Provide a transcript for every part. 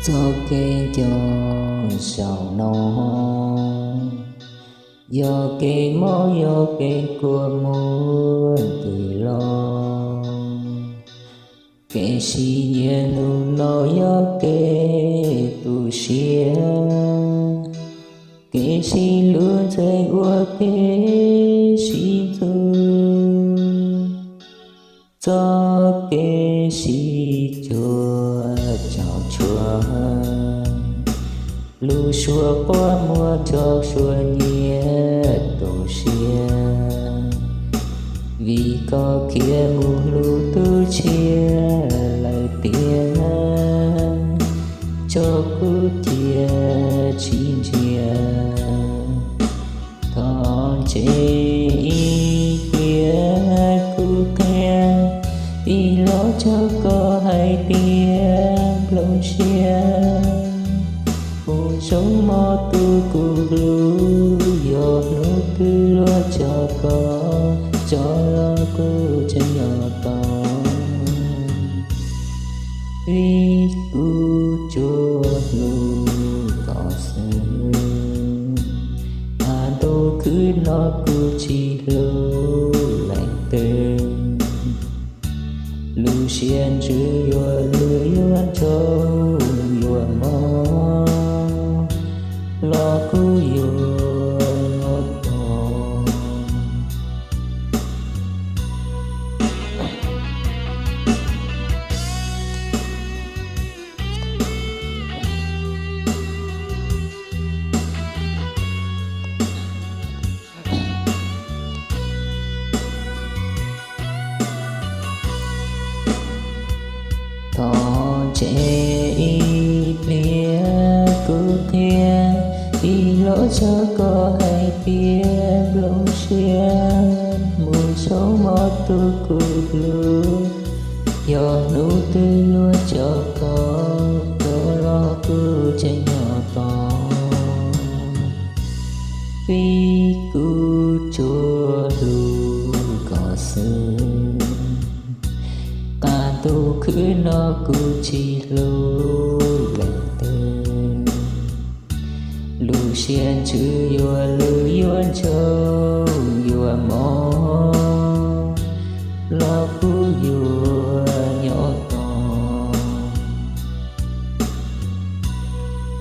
Txoj kev coj saum no yog kev mob, yog kev kua muag twm los. Kev sib nyiam hnub no yog kev tu siab, kev sib hlub ntxeev ua kev sib ntxub. Txoj kev sib cuag caum tshuaj, lub suab quaj muag nrog suab nyiav tu siab, vim koj khiav mus hlub tus tshiab lawm tiag, tso kuv cia tsis ntsia. Thov ntse ib pliag kuv qhia, ib los txog koj hais tias nplooj siab, mus zoo mog tus kuv hlub, yog hnub twg luag tso koj, tso los kuv tseem nyob tos. Vim kuv tsuas hlub koj xwb, qhov ntuj khwb no kuv tsis hlub leej twg. Lub siab ntsws yuav lwj yuav ntsaug yuav mob, los kuv yuav nyob tos. Thov ntse ib pliag kuv qhia, ib los txog koj hais tias nplooj siab, mus zoo mog tus kuv hlub, yog hnub twg luag tso koj, tso los kuv tseem nyob tos. Vim kuv tsuas hlub koj xwb, qhov ntuj khwb no kuv tsis hlub leej twg. Lub siab ntsws yuav lwj yuav ntsaug yuav mob, los kuv yuav nyob tos.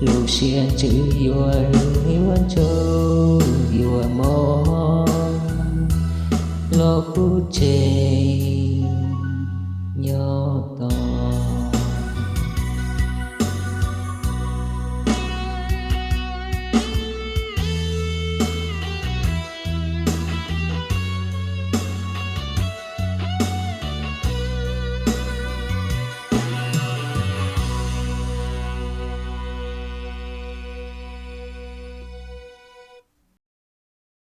Lub siab ntsws yuav lwj yuav ntsaug yuav mob, los kuv tseem